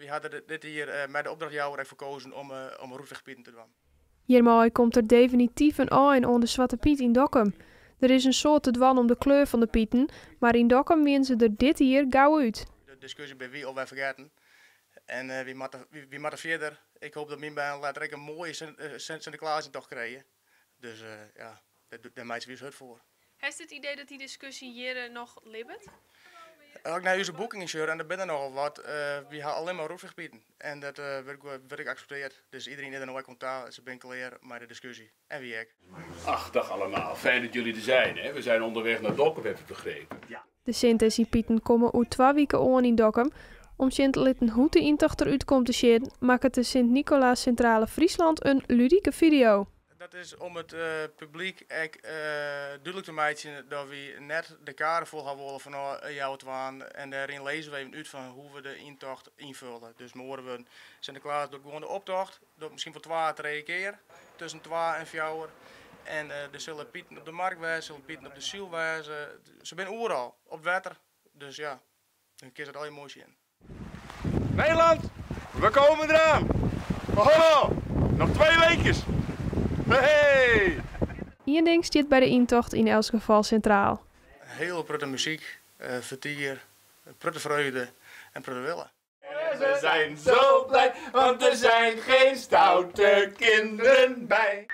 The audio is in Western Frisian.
Wy ha der dit jier mei de opdrachtjouwer ek foar kozen om om roetveegpieten te dwaan. Hjirmei komt der definityf in ein oan de Swarte Pyt yn Dokkum. Der is in soad te dwaan om de kleur fan de piten, mar yn Dokkum wiene se der dit jier gau út. De diskusje binne wy alwer fergetten en wy moatte wy moatte fierder. Ik hoop dat myn bern letter ek in moaie Sinteklaasyntocht krije. Dus ja, dêr meitsje wy ús hurd foar. Hast it idee dat dy diskusje hjir noch libbet? As ik nei ús boekingen sjoch, en der binne der nochal wat, wy ha allinne mar roetveegpieten. En dat wurdt ek aksepteard. Dus iderien is der no ek oan ta, se binne klear mei de diskusje. En wy ek. Ach, dag allemaal. Fijn dat jullie er zijn. Hè? We zijn onderweg naar Dokkum, heb ik begrepen. Ja. De Sint en syn Piten komme oer twa wike oan yn Dokkum. Om sjen te litten hoe't de yntocht der út komt te sjen, makket de Sint Nicolaas Centrale Friesland in ludike fideo. Dat is om it publyk ek dúdlik te meitsjen dat wy net de kade fol ha wolle fanôf healwei twaen en dêryn lizze we even út fan hoe we de yntocht ynfolje. Dus mei oare wurden, Sinteklaas docht gewoan de optocht, docht miskien wol twa, trije kear tusken twa en fjouwer. En der sille piten op de markt wêze, sille piten op de syl wêze, se binne oeral, op it wetter. Dus ja, dan kinst it allegear moai sjen. Nederland, we komen eraan! Ho, noch twee weekjes! Hey! Ien ding stiet by de yntocht yn elts gefal sintraal. In hiele protte muzyk, fertier, in protte freugde en protte wille. We zijn zo blij, want er zijn geen stoute kinderen bij.